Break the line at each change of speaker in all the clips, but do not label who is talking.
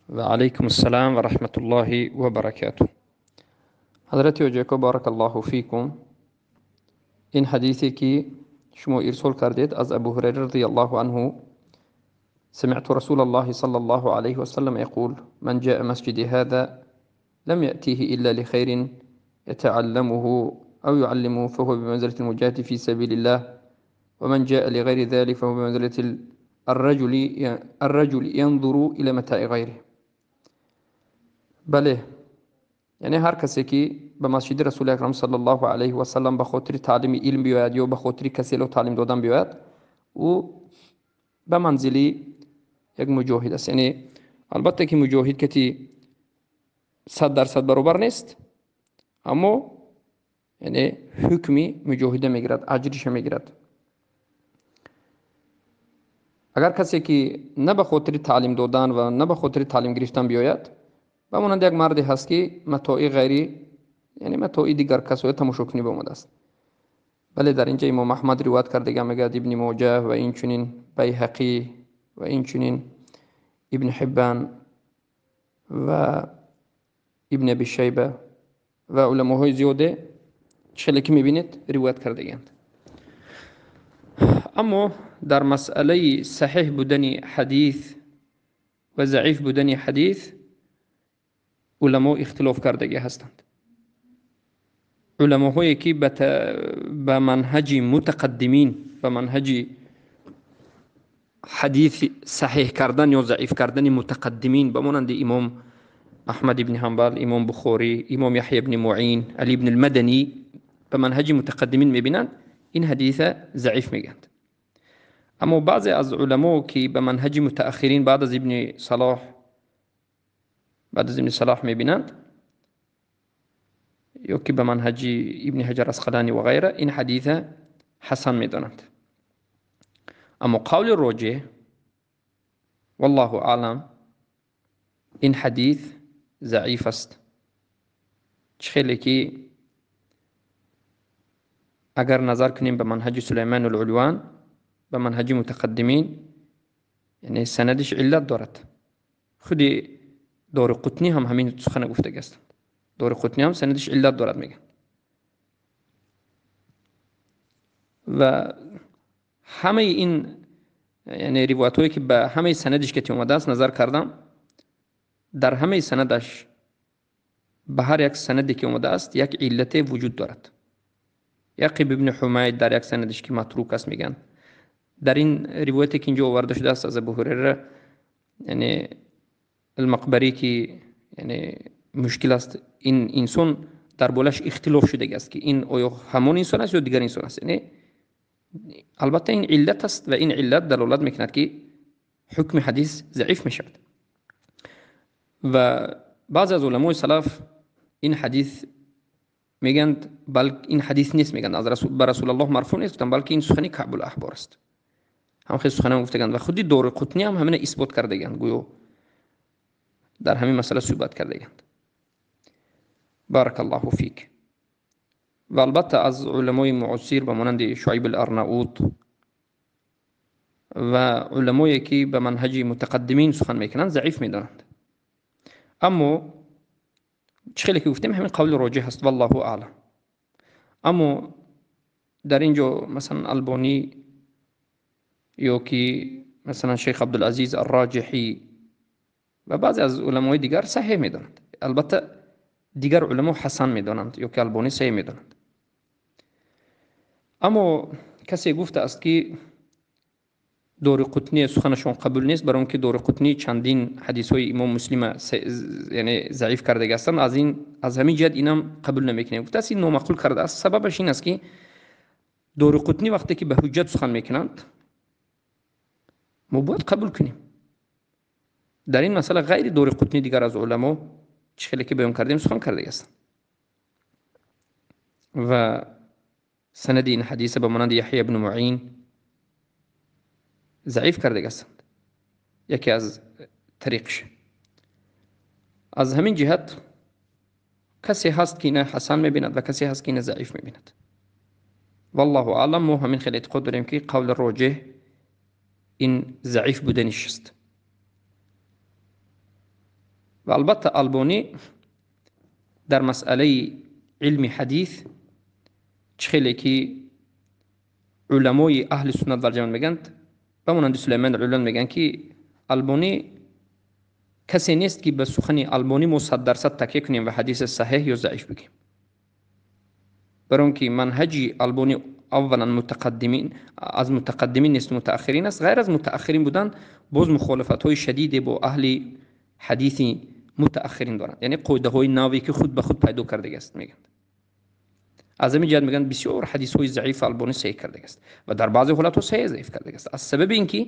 Ва алайкум ассалом ва раҳматуллоҳи ва баракатуҳ. Ҳазрати Ҳоҷако, баракаллоҳу фикум, ин ҳадисе ки шумо ирсол кардед аз Абу Ҳурайра радиаллоҳу анҳу: سمعت رسول الله صلى الله عليه وسلم يقول: من جاء مسجدي هذا لم يأتيه إلا لخير يتعلمه أو يعلمه فهو بمنزلة المجاهد في سبيل الله، ومن جاء لغير ذلك فهو بمنزلة الرجل ينظر إلى متاع غيره. بله، яъне ҳар касе ки ба масҷиди Расули Акрам саллаллоҳу алайҳи васаллам ба хотири таълими илм биёяд ё ба хотири касело таълим додан биёяд, ӯ ба манзили як муҷоҳид аст. Яъне албатта ки муҷоҳид кати 100% баробар нест, аммо яъне ҳукми муҷоҳида мегирад, аҷриша мегирад. Агар касе ки на ба хотири таълим додан ва на ба хотири таълим гирифтан биёяд, ба монанди як марде ҳаст ки матои ғайри, яъне матои дигар касоя тамошокунӣ омадааст. Бале, дар инҷа Имом Аҳмад ривоят кардага мегӯяд, Ибни Моҷа ва инчунин Байҳақӣ ва инчунин Ибни Ҳиббан ва Ибни Аби Шайба ва уламоҳои зиёде хеле ки мебинед ривоят кардагианд. Аммо дар масъалаи саҳиҳ будани ҳадис ва заиф будани ҳадис уламо ихтилоф кардагӣ ҳастанд. Уламоҳое ки ба манҳаҷи мутақаддимин, ба манҳаҷи ҳадиси саҳиҳ кардан ё заиф кардани мутақаддимин, ба монанди Имом Аҳмад ибни Ҳанбал, Имом Бухорӣ, Имом Яҳё ибни Муин, Али ибни Алмаданӣ, ба манҳаҷи мутақаддимин мебинанд, ин ҳадиса заиф мегӯянд. Аммо баъзе аз уламо ки ба манҳаҷи мутааххирин баъд аз Ибни Салоҳ, баъд аз Ибни Салоҳ мебинанд, ё ки ба манҳаҷи Ибни Ҳаҷар Асқалонӣ ва ғайра, ин ҳадиса ҳасан медонанд. Аммо қавли роҷеҳ, валлоҳу аълам, ин ҳадис заиф аст. Чӣ хеле ки агар назар кунем ба манҳаҷи Сулаймон ал-Улван, ба манҳаҷи мутақаддимин, яъне санадиш иллат дорад. Худи Дори Қутнӣ ҳам ҳамин сухана гуфтагӣ ҳастанд. Дори Қутнӣ ҳам санадиш иллат дорад мегӯянд. Ва ҳамаи ин, яъне ривоятҳое ки ба ҳамаи санадиш ки омадааст назар кардам, дар ҳамаи санадаш ба ҳар як санаде ки омадааст як иллате вуҷуд дорад. Яқиб ибни Ҳумайд дар як санадиш ки матрук аст мегӯянд. Дар ин ривояте ки инҷо оварда шудааст аз Абу Ҳурайра, яъне Алмақбарӣ ки яъне мушкил аст, ин инсон дар болаш ихтилоф шудагӣ аст ки ин оё ҳамон инсон аст ё дигар инсон аст. Яъне албатта ин иллат аст ва ин иллат далолат мекунад ки ҳукми ҳадис заиф мешавад. Ва баъзе аз уламои салаф ин ҳадис мегӯянд, балки ин ҳадис нест мегӯянд, аз ба Расулаллоҳ марфуъ нест, гуфтанд, балки ин сухани Каъбул Аҳбор аст. Ҳам хеле суханам гуфтаганд ва худи Дори Қутнӣ ҳам ҳамина исбот кардаганд, гӯё дар ҳамин масъала суҳбат кардаганд. Баракаллоҳу фик. Ва албатта аз уламои муосир ба монанди Шуайб ал-Арнаут ва уламое ки ба манҳаҷи мутақаддимин сухан мекунанд заиф медонанд. Аммо чӣ хеле ки гуфтем ҳамин қавли роҷеҳ аст, валлоҳу аълам. Аммо дар ин ҷо масалан Албонӣ ё ки масалан Шейх Абдулазиз Арроҷиҳӣ ва баъзе аз уламои дигар саҳиҳ медонанд. Албатта дигар уламо ҳасан медонанд ё ки Албонӣ саҳиҳ медонанд. Аммо касе гуфтааст ки Дори Қутнӣ суханашон қабул нест, барои он ки Дори Қутнӣ чандин ҳадисҳои Имом Муслима яъне заиф кардагӣ ҳастанд, аз ҳамин ҷиҳат инам қабул намекунем. Гуфтааст ин номаъқул кардааст. Сабабаш ин аст ки Дори Қутнӣ вақте ки ба ҳуҷҷат сухан мекунанд, мо бояд қабул кунем. Дар ин масъала ғайри Дори Қутнӣ дигар аз уламо чӣ хеле ки баён кардем сухан кардагӣ ҳастанд. Ва санади ин ҳадиса ба монанди Яҳё ибни Муин заиф кардагӣ ҳастанд, яке аз тариқш. Аз ҳамин ҷиҳат касе ҳаст ки ина ҳасан мебинад ва касе ҳаст ки ина заиф мебинад. Валлоҳу аълам. Мо ҳамин хеле эътиқод дорем ки қавли роҷеҳ ин заиф буданиш аст. و البته البانی در مسئله علم حدیث چه که علمای اهل سنت و جماعت میگند، به مانند سلیمان العلوان میگن که البانی کسی نیست که به سخن البانی ما 100% تکیه کنیم و حدیث صحیح یا ضعیف بگیم، برای اینکه منهج البانی اولا متقدمین از متقدمین نیست، متأخرین است. غیر از متأخرین بودن باز مخالفت های شدید با اهل حدیث متأخرین دارند، یعنی قاعده های نوی که خود به خود پیدا کرده است میگن. از همین جهت میگن بسیار حدیث های ضعیف البانی صحیح کرده است و در بعضی حالات ها صحیح ضعیف کرده است، از سبب اینکه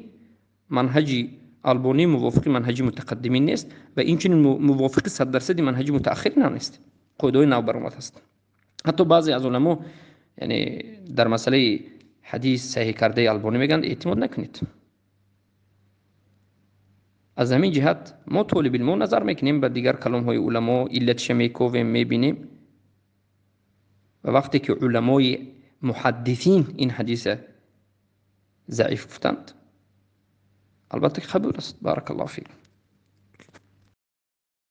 منهج البانی موافق منهج متقدمین نیست و اینچنین موافق 100% منهج متأخرین هم نیست، قاعده های نو برآمده است. حتی بعضی از علما یعنی در مسئله حدیث صحیح کرده البانی میگن اعتماد نکنید. از همین جهت ما طالب علم نظر میکنیم به دیگر کلام های علما، علتش میکویم میبینیم و وقتی که علمای محدثین این حدیث ضعیف گفتند البته قبول است. بارک الله فیکم.